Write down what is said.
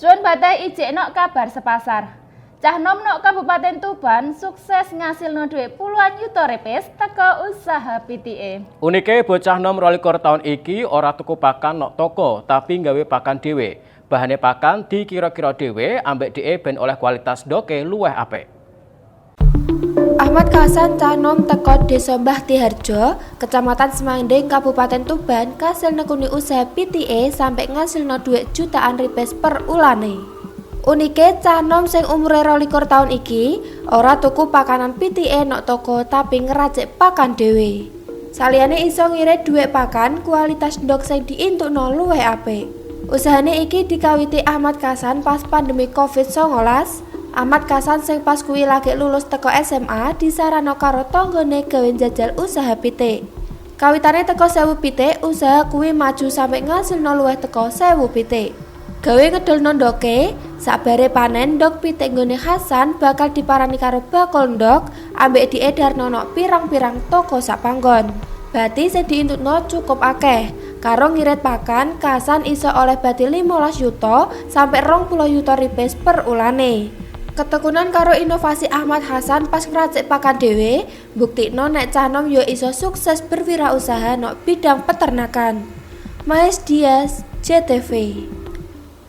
Suwun batai ijik nok kabar sepasar. Cah nom nok Kabupaten Tuban sukses ngasilno dhuwit puluhan yuta repes teko usaha pitike. Unike, bocah nom 22 tahun iki ora tuku pakan nok toko, tapi nggawe pakan dhewe. Bahane pakan dikira-kira dhewe ambek dheke ben oleh kualitas ndoke luwih apik. Ahmad Kasan, cah nom teko Desa Baktiharjo, Kecamatan Semanding, Kabupaten Tuban, kasil nekuni usaha pitike sampai ngasilno dhuwit jutaan ripes per ulane. Unike, cah nom sing umure 22 tahun iki ora tuku pakanan pitike nok toko, tapi ngeracik pakan dhewe. Saliyane iso ngirit dhuwit pakan, kualitas ndok sing diintukno luwih apik. Usahane iki dikawiti Ahmad Kasan pas pandemi Covid-19. Ahmad Kasan sing pas kuwi lagi lulus teko SMA disarano karo tanggane gawe njajal usaha pitik. Kawitane teko 1000 pitik, usaha kuwi maju sampe ngasilno luwih teko 1000 pitik. Gawe ngedolno ndoke, sakbare panen, ndok pitik nggone Hasan bakal diparani karo bakul ndok ambek diedarno nok pirang-pirang toko sak panggon. Bati sing diintukno cukup akeh. Karo ngirit pakan, Kasan iso oleh bati 15 yuta sampai 20 yuta ripes per ulane. Ketekunan karo inovasi Ahmad Hasan pas ngracik pakan dhewe, buktikno nek cah nom yo iso sukses berwirausaha nok bidang peternakan. Maes Dias, JTV.